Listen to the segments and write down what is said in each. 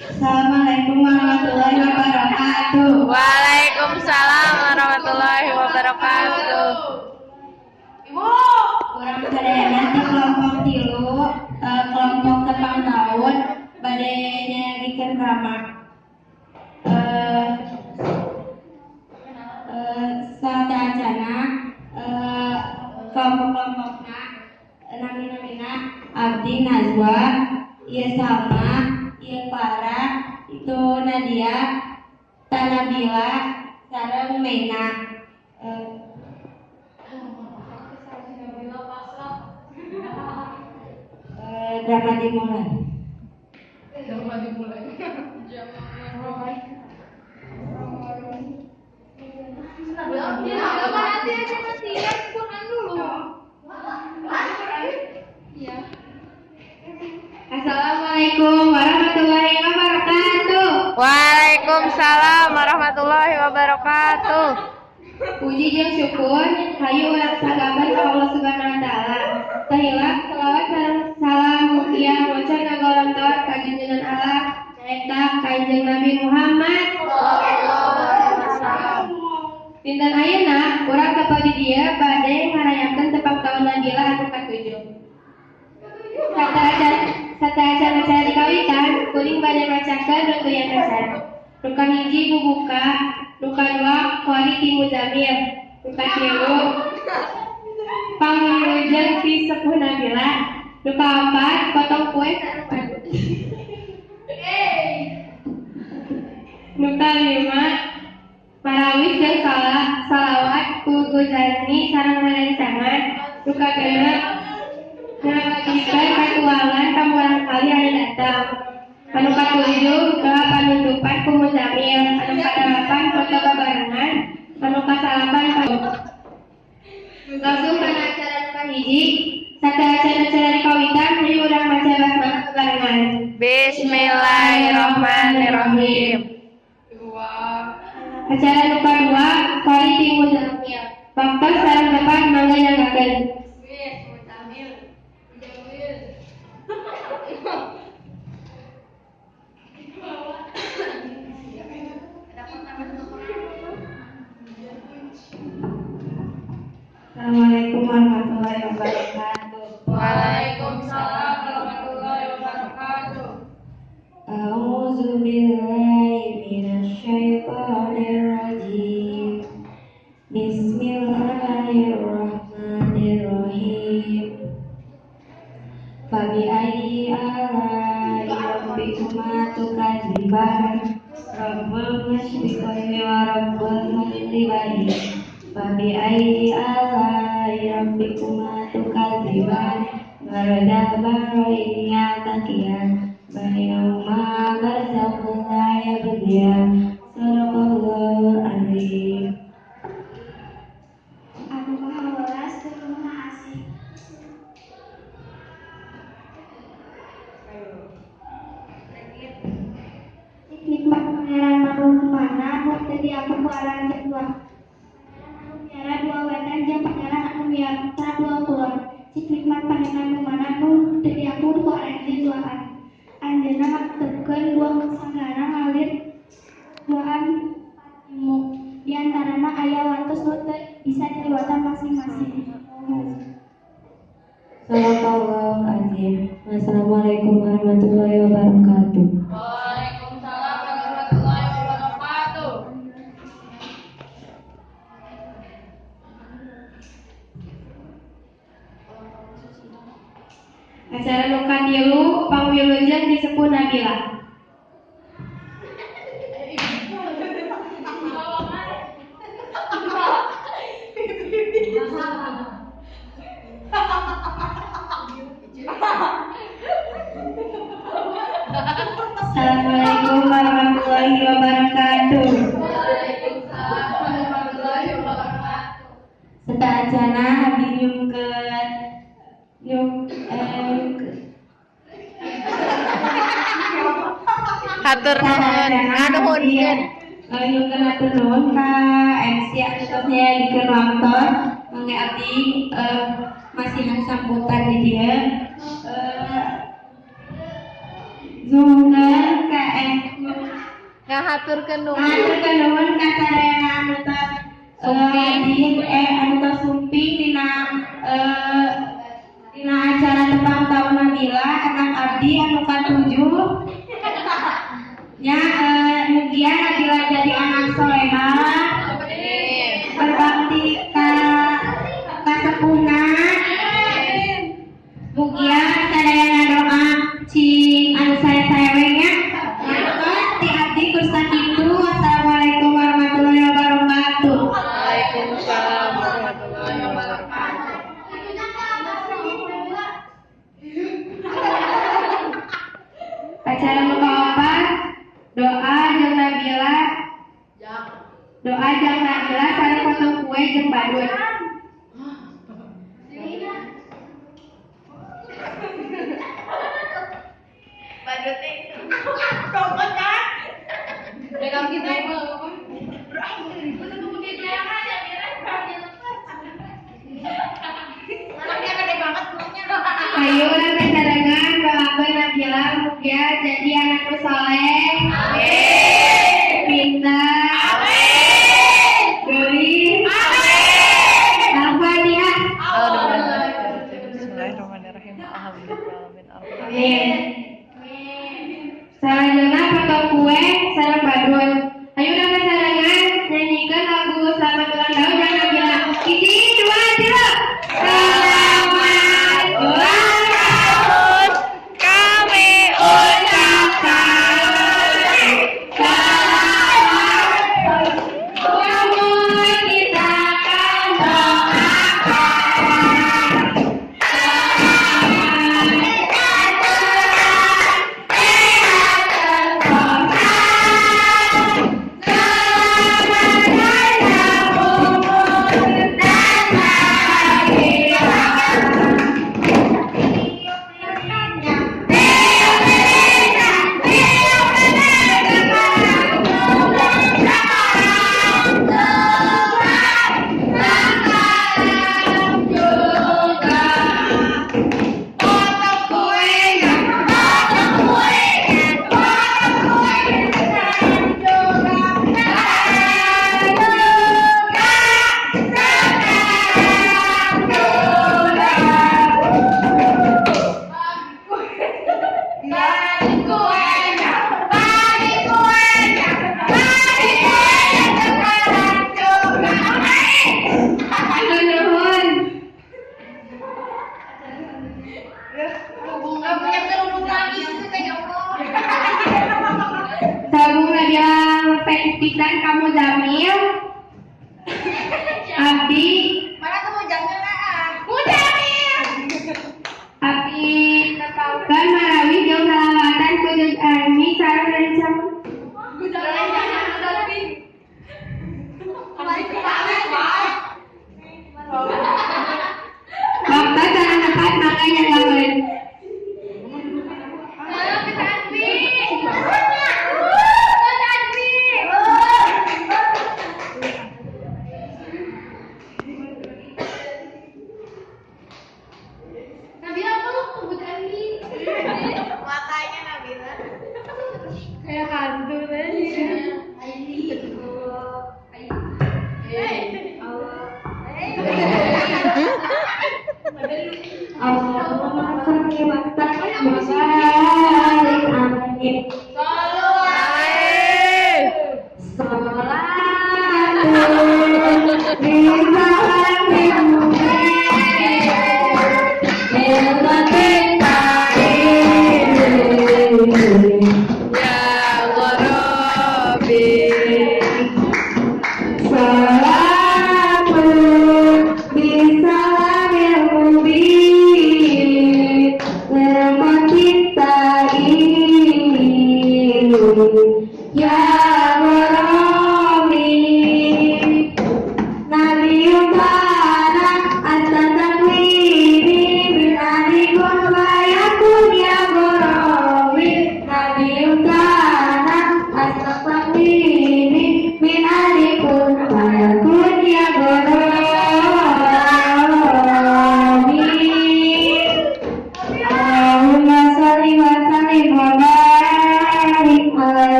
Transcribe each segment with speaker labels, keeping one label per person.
Speaker 1: Assalamualaikum warahmatullahi wabarakatuh.
Speaker 2: Waalaikumsalam warahmatullahi wabarakatuh.
Speaker 1: Ibu, urang sadayana ti kelompok 3, kelompok tepang tahun bade nyayagikeun drama. Sateuacanna kelompok-kelompokna, nami-namina abdi Nazwa, ieu Salma, ieu Clara, itu Nadia, Tanabila, sareng Meina. Drama dimulai.
Speaker 3: Drama dimulai. Nanti siap Quran dulu. Iya.
Speaker 1: Assalamualaikum warahmatullahi wabarakatuh.
Speaker 2: Waalaikumsalam warahmatullahi wabarakatuh.
Speaker 1: Puji jeung syukur hayu urang sagaban ka Allah Subhanahu wa taala. Teu hilap selawat sareng salam mugia maca ngagolontor ka junjungan Allah nyaeta Kanjeng Nabi Muhammad. Dinten ayeuna urang tepa di dieu bade ngarayakeun tepang taun Nabila anu katujuh. Sateuacan acara dikawitan, kuring bade macakeun rungguyan acara. Nu kahiji bubuka, nu kadua qori ti Muzamil, nu katilu pangwilujeng ti sepuh Nabila, nu kaopat potong kue sareng madu. Nu kalima marawis jeung salawat ku Gozani sareng rerencangan, nu kagenep ngabagikeun katuangan ka murangkalih anu datang. Anu katujuh doa panutupan ku Muzamil, anu kadalapan foto babarengan, anu kasalapan langsung kana acara nu kahiji. Sateuacan acara dikawitan, hayu urang maca basmalah babarengan.
Speaker 2: Bismillahirrahmanirrahim.
Speaker 1: Acara nu kadua qori ti Muzamil. Waktos sareng tempat mangga nyanggakeun. Assalamualaikum warahmatullahi wabarakatuh.
Speaker 3: Waalaikumsalam warahmatullahi wabarakatuh.
Speaker 1: A'udzu billahi minasyaitonir rajim. Bismillahirrahmanirrahim. Fabi ayyi ala'i rabbikuma tukadziban. Rabbul masyriqaini wa rabbul maghribaini. Fabi ayyi ala'i rabbikuma tukadziban. Marajal bahraini yaltaqiyan. Bainahuma barzakhun la yabghiyan. Shadaqallahul azim.
Speaker 4: Anu kahawelas kumaha asih. Nikmat pangeran makhluk mana nu teu diaku ku aranjeun dua. Pangeran anu miara dua wetan jeung pangeran anu miara dua kulon. Cik nikmat pangeran nu mana nu teu diaku ku aranjeun duaan. Anjeunna ngatepkeun dua sagara ngalir duaan ilmu. Di antarana aya wates nu teu bisa diliwatan masing-masing.
Speaker 1: Shadaqallahul azim. Wassalamualaikum warahmatullahi wabarakatuh.
Speaker 3: Waalaikumsalam warahmatullahi wabarakatuh.
Speaker 1: Acara nu katilu pangwilujeng ti sepuh Nabila. Assalamualaikum warahmatullahi wabarakatuh.
Speaker 3: Waalaikumsalam warahmatullahi wabarakatuh.
Speaker 1: Sateuacanna abdi nyungkeun nyung
Speaker 2: Hatur nuhun, nganuhunkeun.
Speaker 1: Nyungkeun hatur nuhun ka MC anu tos nyayagikeun waktos mangga abdi masihan sambutan di dieu. Nyungkeun ka
Speaker 2: Ngahaturkeun nuhun.
Speaker 1: Ngahaturkeun nuhun ka sadayana anu tos
Speaker 2: Sumping.
Speaker 1: Anu tos sumping dina dina acara tepang taun Nabila anak abdi anu katujuh nya, mugia Nabila jadi anak soleha, berbakti ka kasepuhna. Mugia sadayana doa cing anu sae-sae we nya. Ngantos ti abdi kur sakitu. Wassalamualaikum warahmatullahi wabarakatuh.
Speaker 2: Waalaikumsalam warahmatullahi wabarakatuh.
Speaker 1: Acara nu kaopat, doa jeung Nabila, doa jeung Nabila sareng potong kue jeung badut. Ayo urang sasarengan doakeun Nabila mugia jadi anak nu soleh, pintar, geulis. Al-Fatihah.
Speaker 2: Bismillahirrahmanirrahim. Alhamdulillahirabbil alamin.
Speaker 1: Amin. Selanjutnya potong kue sareng badut. Ayo urang sasarengan nyanyikan lagu Selamat Ulang Tahun dan Nabila. 1, 2, 3. Selamat ulang
Speaker 2: Tahun kami
Speaker 1: ucapkan. Selamat umur kita akan doakan. Selamat sehat sentosa. Selamat panjang umur dan bahagia. Nuhun. Sabung Nabila pisan kamu Zamil. Abdi Abdi tepangkeun marawi jeung salawatan khusus Armi sareng rencang. Waktu sareng tepat mangga nyanggakeun.
Speaker 3: Kayak hantu tadi.
Speaker 1: Allahumma sholli wa sallim wa barik alaihi.
Speaker 2: Ya Gharabi.
Speaker 1: Ya Gharabi Nabi Yubana At-Tatakwini Min Alikun Wa Yakun Ya Gharabi Nabi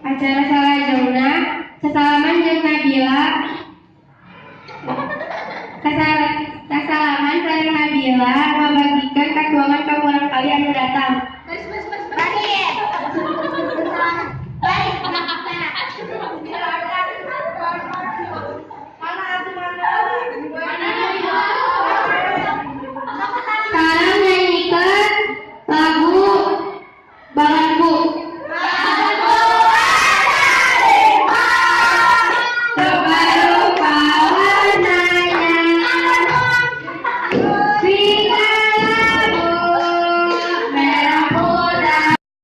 Speaker 1: Acara salajengna sasalaman jeung Nabila. Sasalaman sareng Nabila ngabagikeun katuangan ka murangkalih anu datang.
Speaker 4: Balik. Balik.
Speaker 1: Sareng nyanyikeun lagu Bangun.